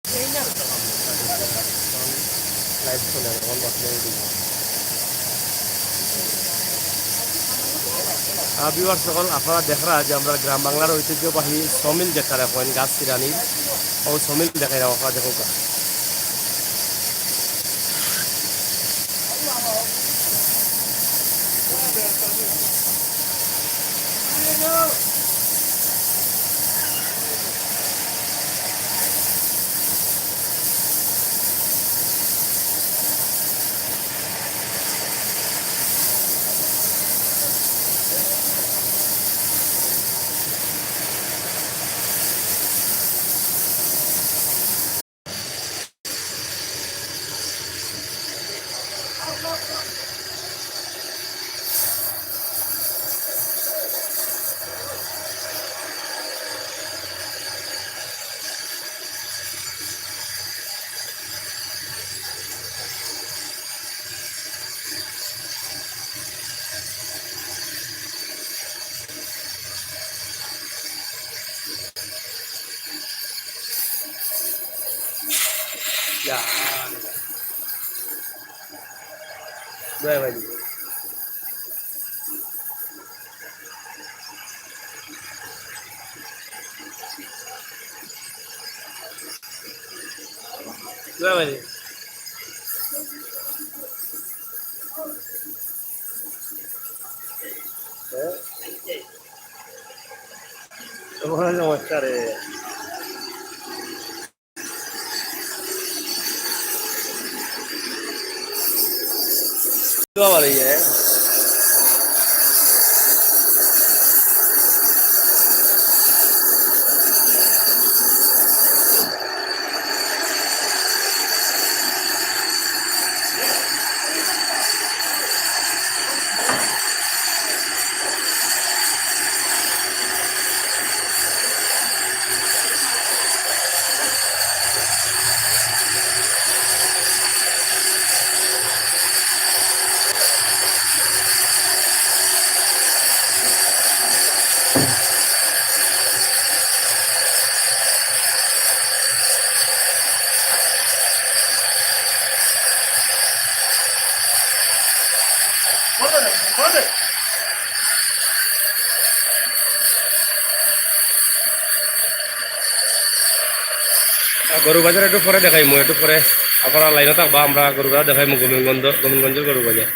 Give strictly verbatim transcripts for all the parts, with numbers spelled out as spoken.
Live চলে, এখন বর্তমানে video। আহ, viewers সকল, আপনারা দেখরা যে আমরার গ্রাম বাংলার ঐতিহ্যবাহী সমিল যেটারে কইন, গাছ চিরানির, ও সমিল দেখাইরাম, আপনারা দেখউক্কা। Ya. Dua baju. Dua baju. Eh? Semua sama sekali. Dua balik ya. আর গরু বাজার একটু পরে দেখাইমু, একটু পরে আপনারা লাইনো থাকবা, আমরা গরু বাজার দেখাইমু, গোবিন্দগঞ্জ, গোবিন্দগঞ্জর গরু বাজার।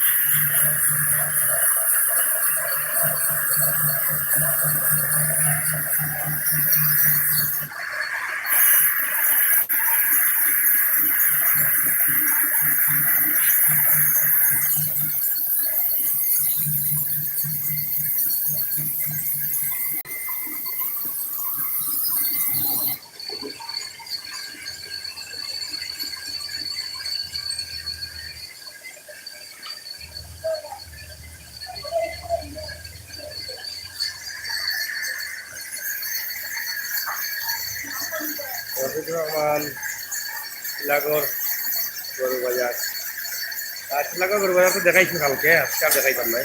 রশিদ রহমান, টিলাগড় গরু বাজার। আর টিলাগড় গরু বাজার তো দেখাইছি কালকে, আজকে আর দেখাইতাম না।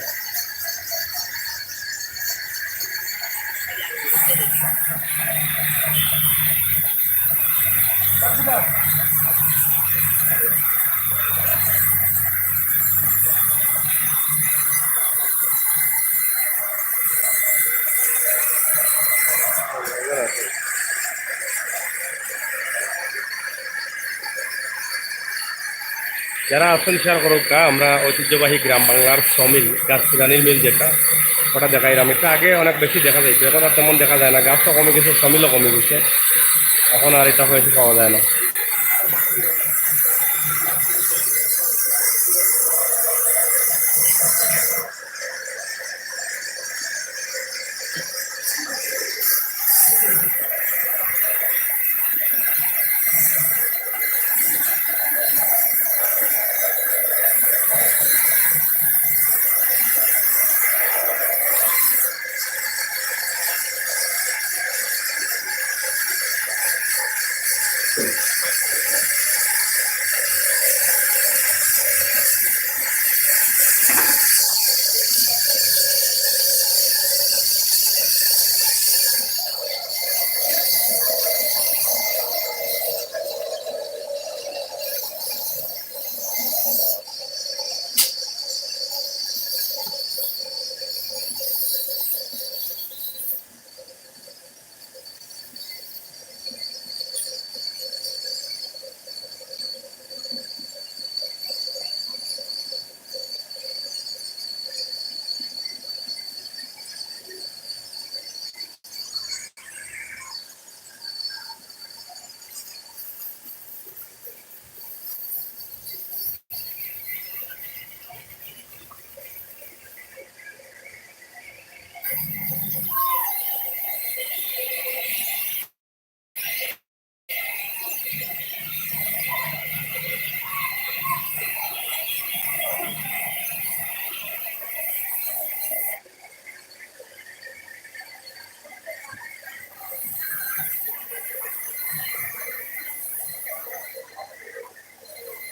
যারা আছেন share করউক্কা, আমরা ঐতিহ্যবাহী গ্রাম বাংলার সমিল, গাছ চিরানির মিল যেটা, ওটা দেখাইরাম। এটা আগে অনেক বেশি দেখা যাইতো, এখন আর তেমন দেখা যায় না। গাছ তো কমে গেছে, সমিলও কমে গেছে, এখন আর এটা বেশি পাওয়া যায় না।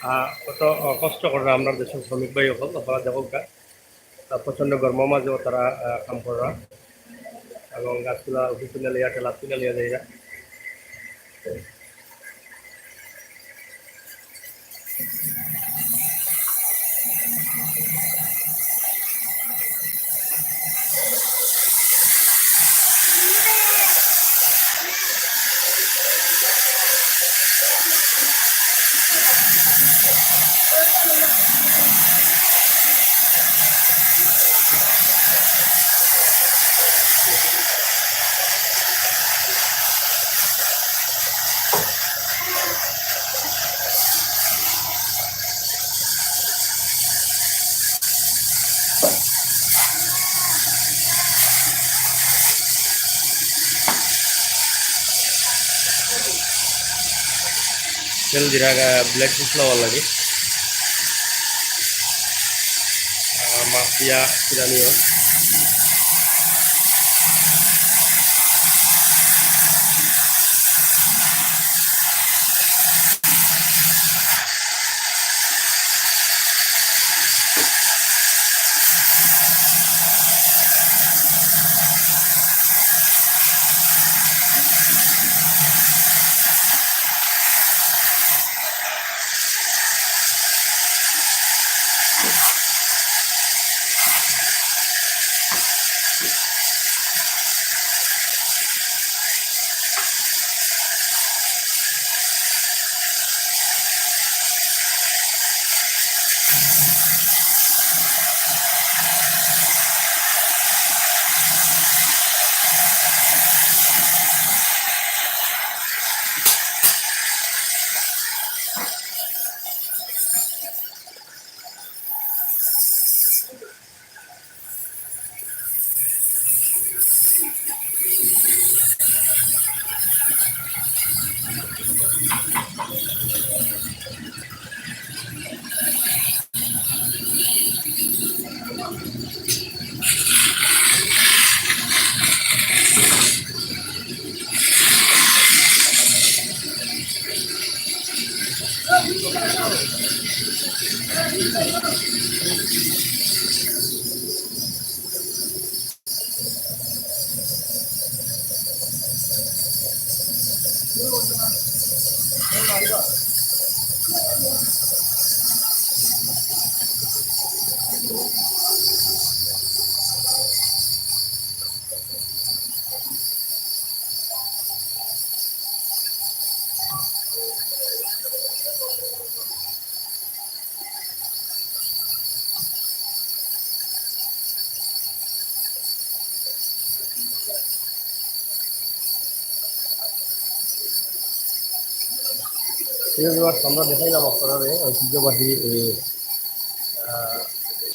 আহ, কত, আহ, কষ্ট কররা আমরার দেশর শ্রমিক ভাই অকল, আপনারা দেখউক্কা। আহ, প্রচণ্ড গরমর মাঝেও তারা, আহ, কাম কররা এবং গাছগুলা উঠি তুলে লইয়া, ঠেলা তুলে লইয়া যাইরা। তেল দিরা, আহ, black sauce লওয়ার লাগি। আহ, মাফিয়া কিরানিও। প্রিয় viewers, আমরা দেখাইলাম আপনারারে ঐতিহ্যবাহী এই, আহ,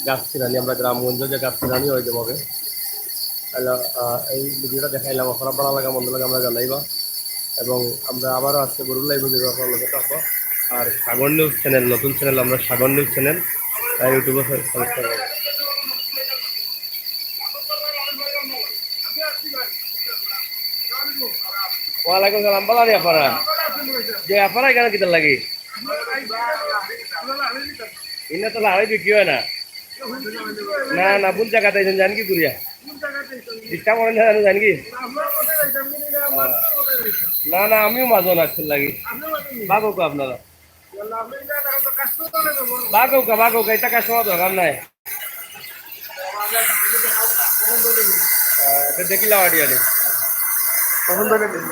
গাছ কিরানি, আমরা গ্রামগঞ্জ যে গাছ কিরানি হয় যেভাবে। তাহলে, আহ, এই video টা দেখাইলাম, আপনারা ভালা লাগা মন্দ লাগা আমরা জানাইবা। এবং আমরা আবারও আজকে গরুর live এ যাইবো, আপনারা লগে থাকবা। আর সাগর news channel, নতুন channel, আমরা সাগর news channel, আহ, YouTube এ subscribe করবা। ওয়ালাইকুম সালাম, ভালা নি আপনারা? যে আপনারা এখানো কিতার লাগি? ইনো তো লাড়াই বিক্রি হয় না। না, না, ভুল জাগাত আইছইন, জানি কি করিয়া? Disturb করেন না, জানি কি? না, না, আমিও মাঝে না, কিতার লাগি। বাগউক্কা আপনারা। বাগউক্কা, বাগউক্কা, ইতা customer দরকার নাই। আহ, ইটা দেখিলাম আড়িয়ালি। পছন্দ হইলে নিন।